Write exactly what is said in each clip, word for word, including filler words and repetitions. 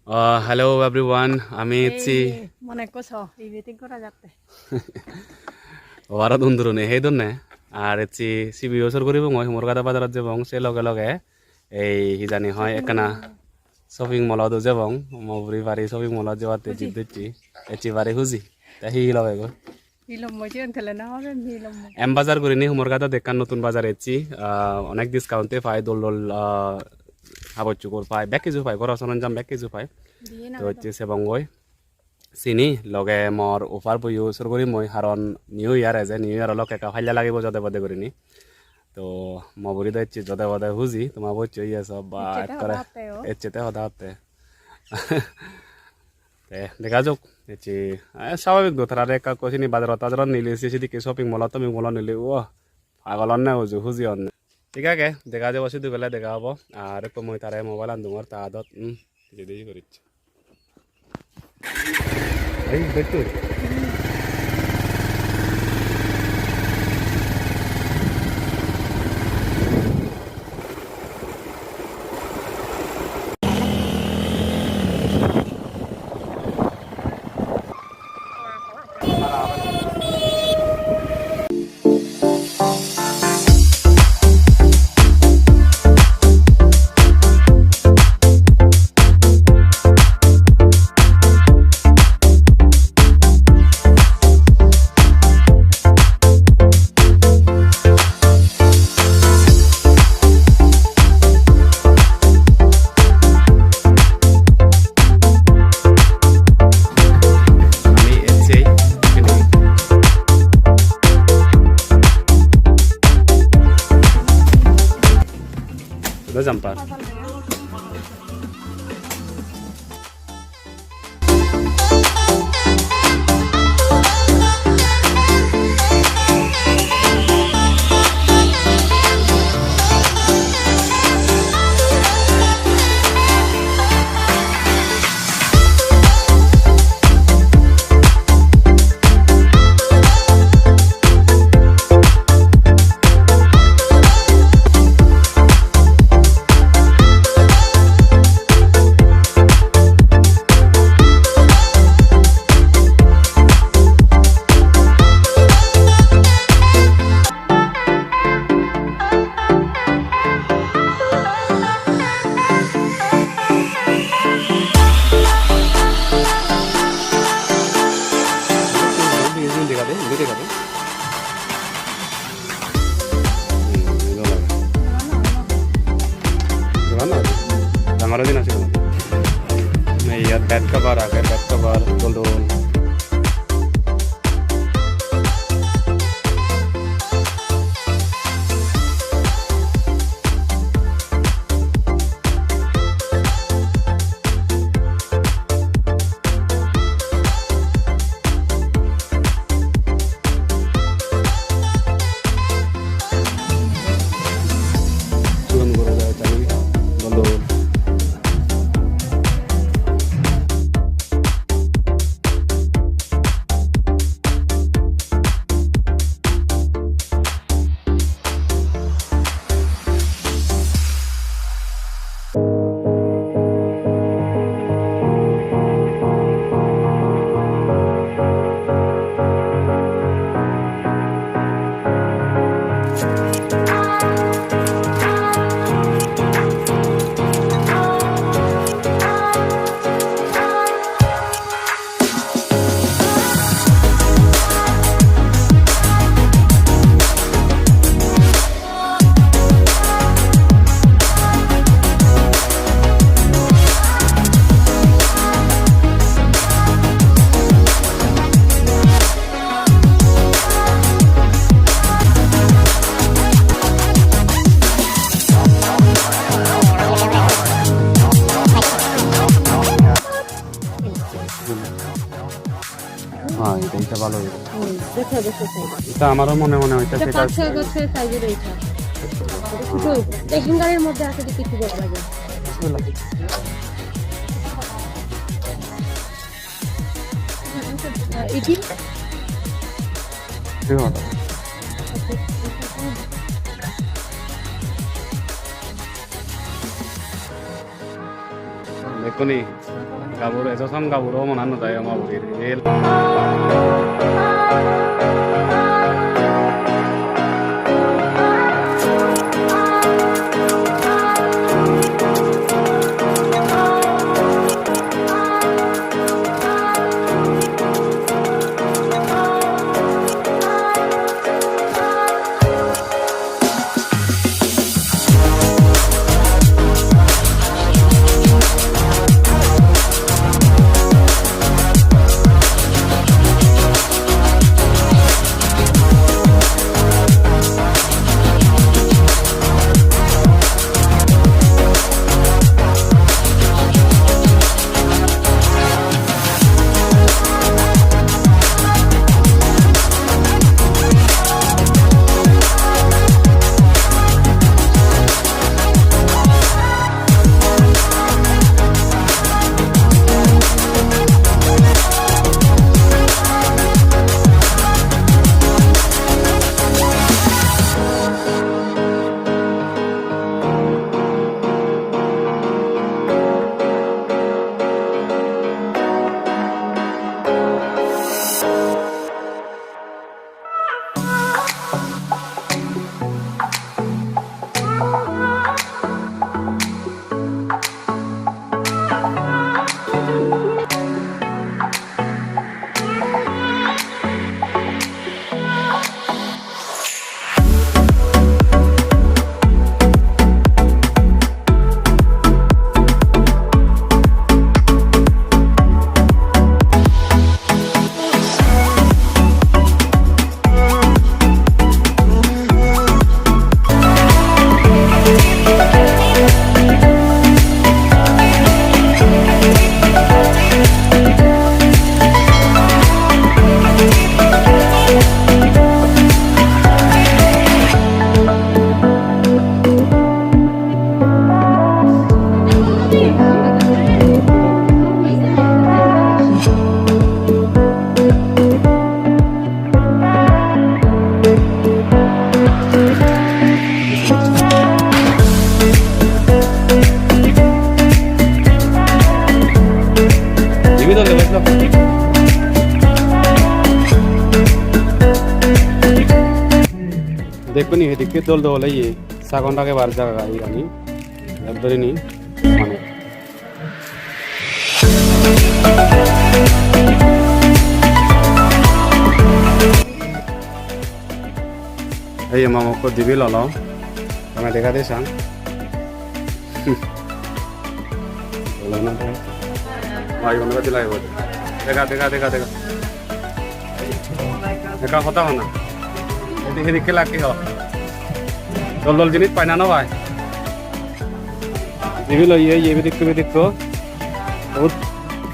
Uh, hello everyone, ami ecchi. Ei, mone ekko so, ibe thik gora jatte. O aro dundurune hei donne. Ar ecchi sibiyo sor guribongoi, Humorgada bazarot jebong, se loge loge ei hi jani hoi ekkana shopping mall-ot o jebong, mo buri bari shopping mall-ot jebatte jid docchi. Ecchi bari huji. Te hi hi lobe goi? Hi lommo siyen tele na hobe, hi lommo. M Bazar gurinei Humorgadot ekkan notun bazar ecchi, ah, onek discount-e pai, dol dol, ah, haboj sugor pai, bek kiju pai, goro soronjam bek kiju pai. Diyen. To agede. Ecchi sebongoi. Sini loge mor offer boyo sur guri mui, haron New Year eje, New Year olokke ekka palla lagibo jode bode gurinei. To mo buri do ecchi jode bode huji, toma bocche iye sob ba. Ecche te ekkore hoda hotte o. Ecche te hoda hotte. Te dega jok, ecche, eh, sababik do tarare ekka ekko sini bazarot tajarot nile, se sidikke shopping mall-ot, shopping mall-ot nile, o, pagol onne uju, huji onne. Thik age, dega jabo sidu gele dega obo. Ar ekko mui tare mobile-an dungor ta adot, hmm, pijedi iye goris. Ei, bekku. Ami ecchei. Sudo jumper. Dangor din ase. Nei, iyot bed cover age, bed cover, dol dol. Sigon guro jai tani dol dol. হ্যাঁ, এটা, এটা ভালো হয়েছে। হুম, দেখো, দেখো, size। এটা আমারও মনে মনে হয় এটা এটা সেটা পাঁচ ছয় বছরের size-এর এইটা। এটা ছোট, এই hanger-এর মধ্যে আছে যে কিছু বড় লাগে। বিসমিল্লাহ। আহ, এটি? ঠিক আছে। Leg Kuni gaburo, ejo song gaburo mona no jai ama burir el. Ibe dole boslo. Dekkoni, hedekke dol dol oye, sagon ragebar jaga iyani. Ek dhorini mane. Ei mama ekko dibe lolo. Tome dega de sang. Lolo na de. Ai, ono badi lagebo. Dega, dega, dega, dega. Ekka hoda hona. Edi hedekke lagge ho. Dol dol jinis pai na no pai. Ibe loi ye, ye bidikko, bidikko. Ot,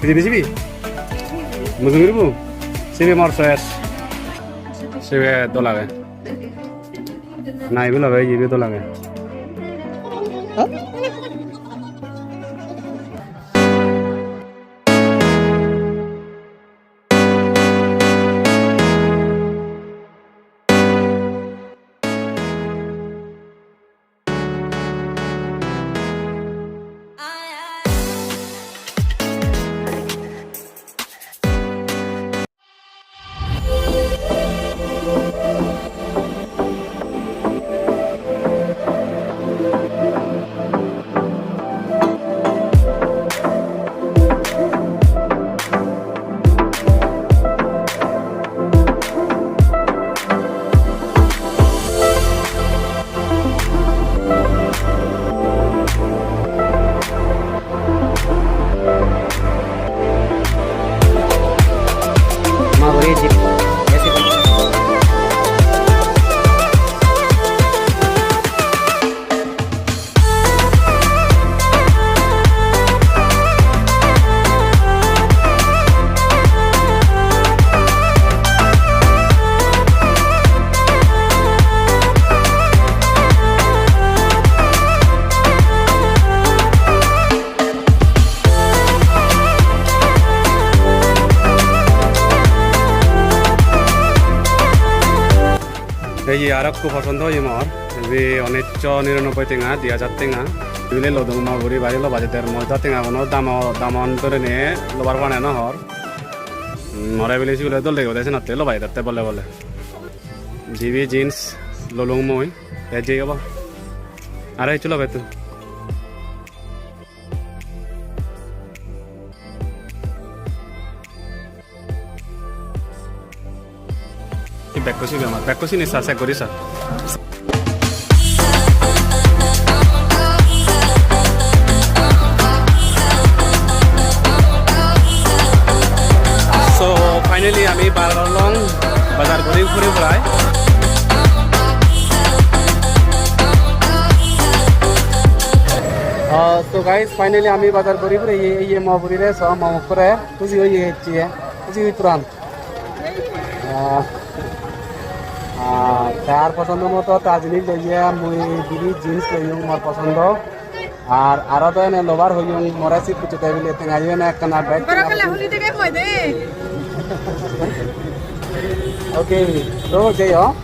pidi sibi? Mujungir bu? Sibi mor ses. Sibe dol age. Na, ibe loi ye, ibe dol age. Ei ye aro ekko posondo oye mor, ibe uniccho niranobboi tenga, di hajar tenga. Bile lodong mo buri bari loba jeder, mui do tengaguno damo, damon dorine lobar pane no hor. More bile sigule dol degode senotte loba jedette bole bole. Dibe jeans lolong mui, te jei obo. Aro hissu lobe tui. Hi bekko sibe amar, bekko sini sa, check guri sa. So, finally ami bar olong bazar guri puri purai. Ah, so guys, finally ami bazar guri puri ye, ye mo buri re, so mo kore. Huji oye ecche, huji oi puran. Ah, ah, tar posondo moto ta jinis loye, mui dibe jeans loyong mor posondo. Ar aro do ene lobar hoyong, more sit kuchute bile tenga yo ene ekkana bag. Bara kala huli dege moi de. Okay, to jei ho.